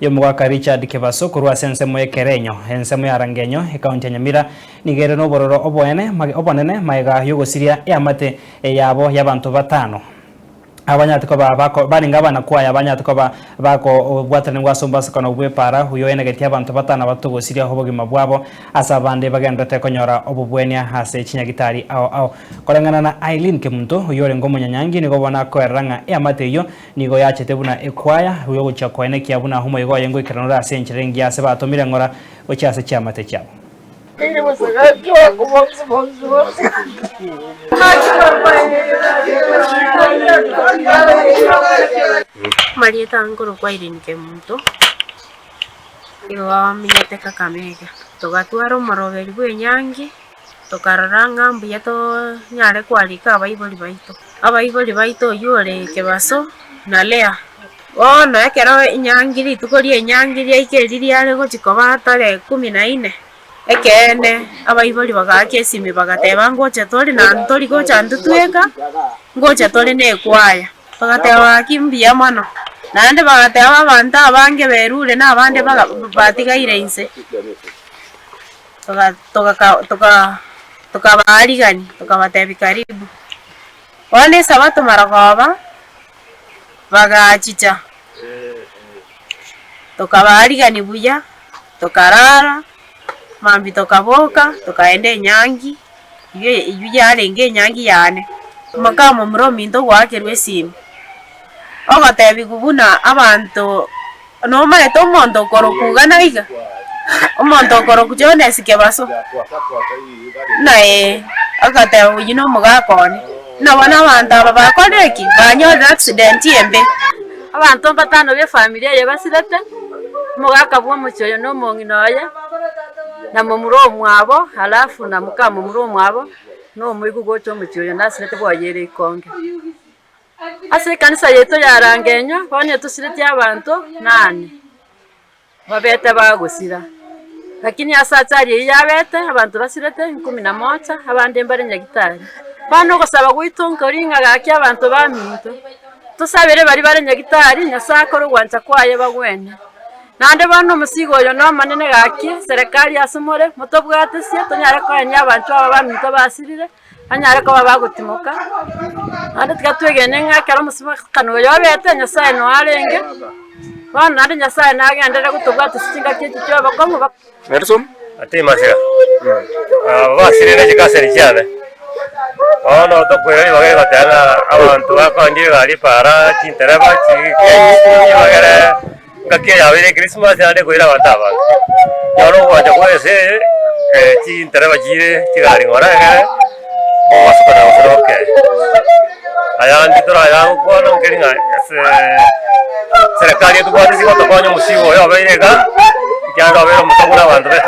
Y'omogaka Richard Kebaso korwa ase ensemo y'Ekerenyo, ensemo ya Rangenyo, ekaunti ya Nyamira, nigo ere nobororo oboene obonene magega y'ogosiria eamate yabo y'abanto batano. Abanyarete koba bako barenge abanakwaya abanyarete koba bakobwatanigwa ase omobasekano bw'epaara, oyio oenegetie abanto batano abato gosiria obogima bwabo, ase abande bagendererete konyora obobwenia ase chinyagitari ao ao. Koreng'ana na Eileen Kemunto, oyio orenge omonyanyangi, nigo bono akoerera ng'a eamate eyio Nigo yachete buna ekwaya y'ogochia koenekia buna omoyega oye ngoikerana ore ase enchera engiya ase batomire ng'ora gochia ase chiamate chiabo. Amarieta nkorokwa Irene Kemunto, nigo amenyete Kakamega. Togatwara omoroberi bw'enyangi. Tokarora ng'a mbuya tonyare kwarika abaibori baito. Abaibori baito oyio ore Kebaso na Lea. Bono ekero enyangi rituko ri'enyangi riaika erio riare gochia koba tarehe kumi na inne, ekeene abaibori bagaaka esimi bagateba ngocha tore na ntori gocha intwe tweka, ngocha tore na ekwaya. Bagateba gaki mbuya mono. Naende bagateba abanto abange berure na abande baga batigaire inse. Tokabaarigania, tokabatebia karibu. Bono Esabato marogoba, bagachicha, tokabaarigania buya, tokarara, mambia tokaboka, tokaenda enyangi, eywo eywo yarenge enyangi yane. Moka momura ominto ogoakerwa esimi, ogotebiwa buna abanto. Nomaete omonto okorokwa iga na iga? Omonto okorokwa Jones Kebaso? Ng'a ee. Agateba oyio nomogaka one. Ng'a bono abanto aba bakorire ki? Banyorire accident embe. Abanto mbatano b'efamiri eye basirete, omogaka bw'omochie oyo na omong'ina oye, na momura omwabo, alafu na mokamomura omwabo, na omoigwa gocha omochie oyo nasirete bwoyeire ikonge. Ase ekanisa yaito ya Rangenyo bono etosiretie abanto nane, babete bagosira. Lakini ase achari eyio yabete, abanto basirete ikumi na moja, abande mbare nyagitari. Bono ogosaba gwaito nkori ng'a gaki abanto baminto, tosabere baria bare nyagitari, Nyasae akore ogwancha kwaye bagwene. Naende bono omosigo oyo nomonene gaki, serikali ase more, motobwatesie tonyare koenia abanchwa aba baminto basirire. banyare koba bagotimoka, naende tiga twegene ng'a ekero omosibakano oyo obete, Nyasaye noo arenge, bono naende Nyasaye nagenderere gotobwatia ase chingaki echi chia obokong'u ba. Nelson Ati Masira, aba basirire chikaseni chiane, bono tokoira ribaga rigoteba ng'a abanto bakoendia egari para, chintereba chikenyiti bagere ngaki eye yabeire ekrismasi naende ekoira abanto abange. Bono ogoancha kwa ense eye, chintereba chire chigari ng'ora egere, mogasukana gose noke. Ayande torayagokwana nkeri ng'a ase serikali etobwate ase gotokonya omosigo oyo obeire iga, ekiagera obeire omotogo na abanto be.